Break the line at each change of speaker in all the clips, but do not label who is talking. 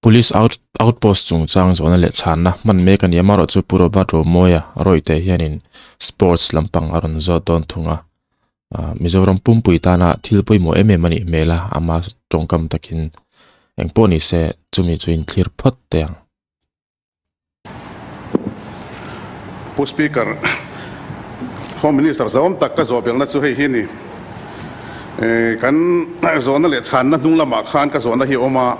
Police out outpost chungchang zawhna leh chhanna hman mek a ni a, amaherawhchu Pu Robert Romawia rawihte hianin sports lampang a rawn zawt dawn thung a, ah Mizoram pumpui tana thil pawimawh em em a nih hmel a, ama tawngkam takin engpawh ni se chumi chu inthlir phawt teh ang.
Pu Speaker, Home Minister zawm tak ka zawh belhna chu hei hi a ni. Kan zawhna leh chhanna hnung lamah khan ka zawhna hi a awm a,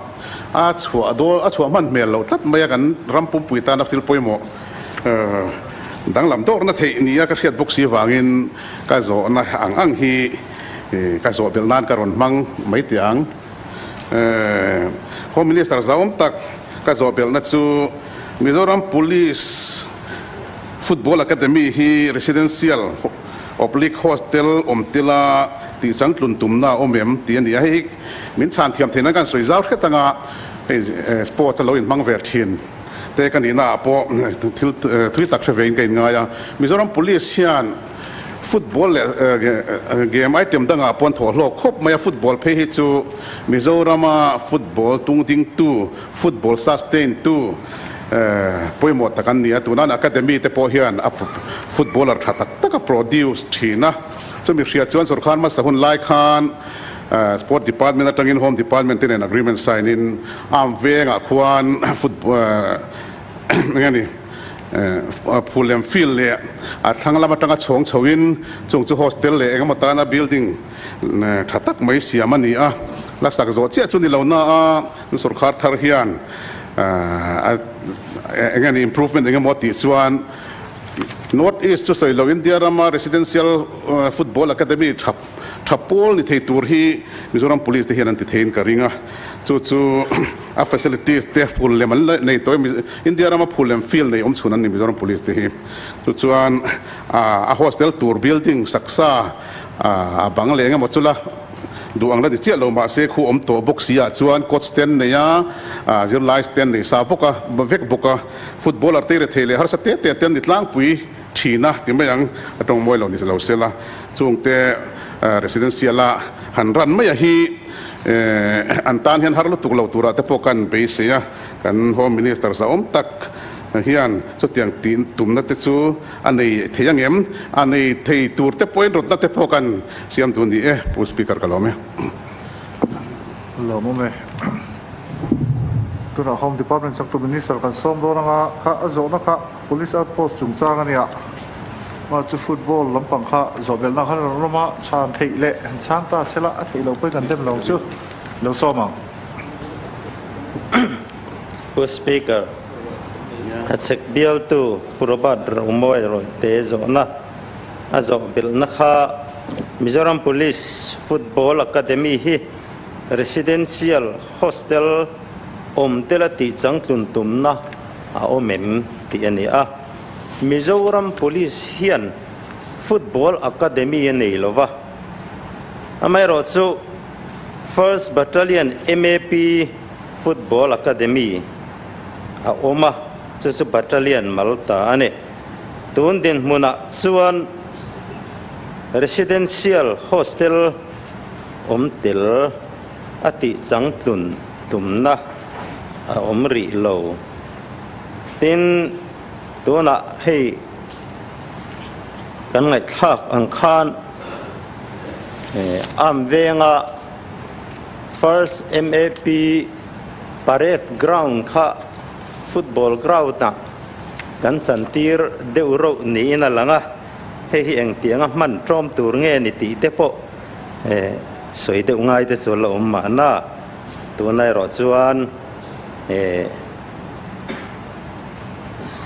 a chhuah dawl a chhuah hman hmel loh tlat mai a, kan ram pumpui tana thil pawimawh danglam dawrna theih nia ka hriat bawk si vangin ka zawhna ang ang hi ka zawh belh nan ka rawn hmang mai teh ang. Home Minister zawm tak ka zawh belhna chu Mizoram Police Football Academy hi Residential Oblique Hostel awm tila tih changtlun tumna a awm em tih a ni a, hei hi min chhan thiam theih nan kan sawi zau hret anga hei sports a lo inhmang ve thin te ka nihna ah pawh thil thui tak hre vein ka inngai a, Mizoram Police hian Football leh game item dangah pawh an thawh hlawk khawp mai a, football phei hi chu Mizorama football tungdingtu, football sustain tu pawimawh tak an ni a, tuna an academy te pawh hian a footballer tha tak tak a produce thin a, chumi hria chuan sorkar hmasa hun lai khan sport department atangin home department te nen agreement sign in arm vengah khuan football eng a ni. Phulem field leh a thlang lam atanga chhawng chhoin chung chu hostel leh engemaw tana building tha tak mai siam a ni a, la sak zawh chiah chu ni lo na a sorkar thar hian eng nge ni improvement engemaw tih chuan North East chu sawi lo India rama residential football academy tha tha pawl ni thei tur hi Mizoram Police te hian an ti theiin ka ring a, chu chu a facilities te phul lem an nei tawh e, India rama phul lem field nei awm chhun an ni Mizoram Police te hi, chu chuan a hostel tur building saksa a bang leh engemaw chula duh ang la ni chiah lo mahse khu awm tawh bawk si ah chuan coach stand nei a, zirlai stand nei sa bawk a vek bawk a, footballer te rethei leh harsa te te te an ni tlangpui thin a ti mai ang a tawng mawi lo ni lo sela chungte residential a han ran mai a hi an tan hian har lutuk lo turah te pawh kan beisei a, kan Home Minister zahawm tak hian chutiang tih tumna te chu a nei thei angem? A nei thei tur te pawhin rawtna te pawh kan siam duh ni e, Pu Speaker ka lawm e.
Lawm awm e. Tunah Home Department changtu Minister kan sawm dawn anga kha a zawhna kha Police Outpost chungchang a nia. Mah chu football lampang kha zawh belhna khan rawn awm a, chhan theih leh han chhang ta sela a theih loh pawhin kan dem lo chu lo sawm ang.
Pu Speaker, Hachhek bialtu Pu Robert Romawi Rawihte zawhna a zawh belhna kha Mizoram Police Football Academy hi Residential Hostel awm tela tih changtlun tumna a awm em tih a ni a. Mizoram Police hian Football Academy a nei lo va, amaherawhchu First Battalion MAP Football Academy a awm a, chu chu Battalion Malta a ni. Tun dinhmunah chuan Residential Hostel awm tel a tih changtlun tumna a awm rih lo. Tin, tunah hei kan ngaihthlak ang khan Arm venga First MAP Parade Ground kha football ground ah kan chantir deuh reuh niin a lang a, hei hi engtianga hman ṭawm tur nge ni tih te pawh sawi deuh ngai te chu la awm mahna. Tuna erawh chuan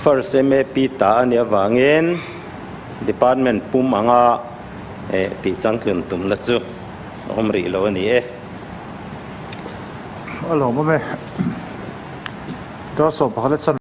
First MAP ta a nih avangin Department pum anga tih changtlun tumna chu a awm rih lo a ni e.
A lawmawm e. Dar 10 pakhat a chan.